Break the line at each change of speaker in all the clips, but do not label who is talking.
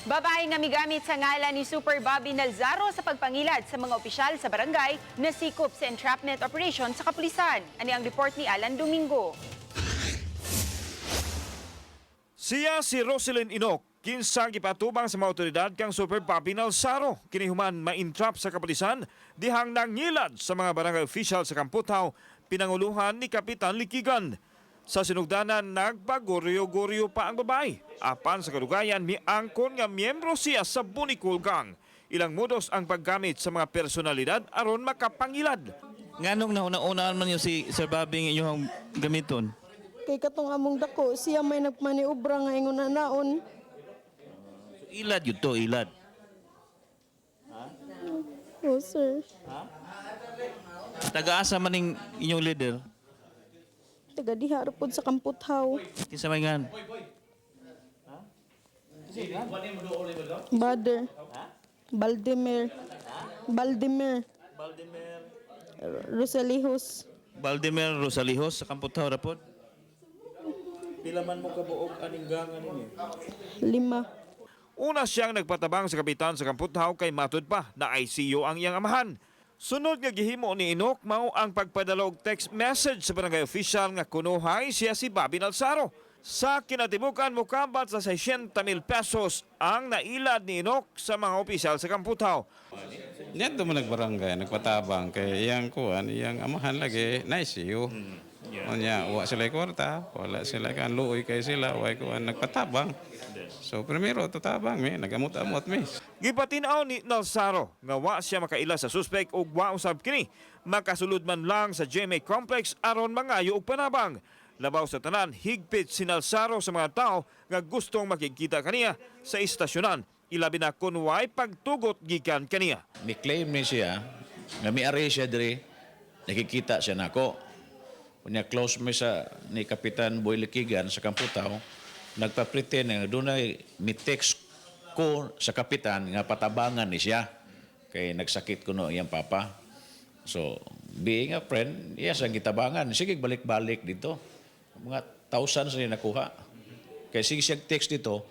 Babae nga migamit sa ngalan ni Super Bobby Nalzaro sa pagpangilad sa mga opisyal sa barangay na sikop sa entrapment operation sa kapulisan. Ani ang report ni Alan Domingo.
Siya si Roselyn Enoch, kinsa gipatubang sa mga otoridad kang Super Bobby Nalzaro. Kini human ma-entrap sa kapulisan dihang nangilad sa mga barangay official sa Kamputhaw, pinanguluhan ni Kapitan Likigan. Sa sinugdanan, nagpaguryo-guryo pa ang babae. Apan sa kadugayan, miangkon nga miyembro siya sa Bunicol Gang. Ilang modus ang paggamit sa mga personalidad aron makapangilad.
Nganong nauna-unaan man yung si Sir Bobby nga inyong gamiton?
Kay katong among dako, siya may nagmaniobra nga ingon na naon.
Ilad yun to, ilad.
Oh, sir.
Taga-asa man ning inyong leader?
Taga diha ra pod sa Kamputhaw.
Kinsa may ngan?
Brother. Baldemir. Baldemir.
Baldemer.
Rosalijos.
Baldemer Rosalijos sa Kamputhaw ra pod. Pila man mo kabuok aning gangan ninyo?
Lima.
Una siyang nagpatabang sa kapitan sa Kamputhaw kay matud pa na ICU ang iyang amahan. Sunod nga gihimo ni Enoch mao ang pagpadala og text message sa barangay official nga kunuhay siya si Bobby Nalzaro. Sa kinatibukan, mukabat sa 600,000 pesos ang nailad ni Enoch sa mga opisyal sa Kamputhaw.
Niadto mo nagbarangay, nagpatabang kay iyang kuan, iyang amahan lagi, nice you. Unya, wa sila kwarta, wala sila kan luoy kay sila, wa kuan nagpatabang. So primero tutabang mi, nagamot-amot mi.
Gipatin-aw ni Nalzaro nga wa siya makaila sa suspek ug wa usab kini makasulod man lang sa GMA complex aron mangayo og panabang. Labaw sa tanan, higpit si Nalzaro sa mga tao nga gustong makikita kaniya sa istasyonan, ilabi na kun way pagtugot gikan kaniya.
Mi-claim ni siya nga mi-array siya diri, nakikita siya nako. Unya close mi sa ni Kapitan Boy Likigan sa Kamputhaw, nagpa-pretend nga dunay mi-text ko sa kapitan nga patabangan ni siya kay nagsakit kuno iyang papa. So, being a friend, yes, ang gitabangan. Sige, balik-balik dito. Mga thousands na nakuha. Kay sige siya text dito,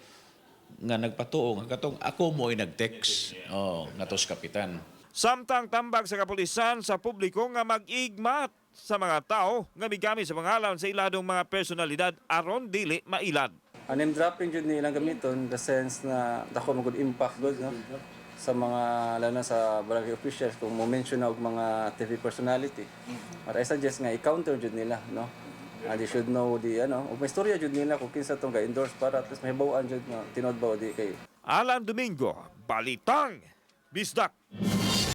nga nagpatuo nga katong ako mo ay nag-text. Oh, nga sa kapitan.
Samtang tambag sa kapulisan sa publiko nga mag-igmat sa mga tao nga migamit sa pangalan sa iladong mga personalidad aron dili mailad.
Ang name dropping jud ni ilang gamiton, the sense na dako man good impact good, no, sa mga lalo na sa barangay officials kung mo mention na og mga TV personality. But I suggest nga i-counter jud nila, no. And they should know the ano, ug may istorya jud nila kung kinsa tong ga-endorse para at least mahibaw-an jud nga tinuod ba o di kay
Alan Domingo, Balitang Bisdak.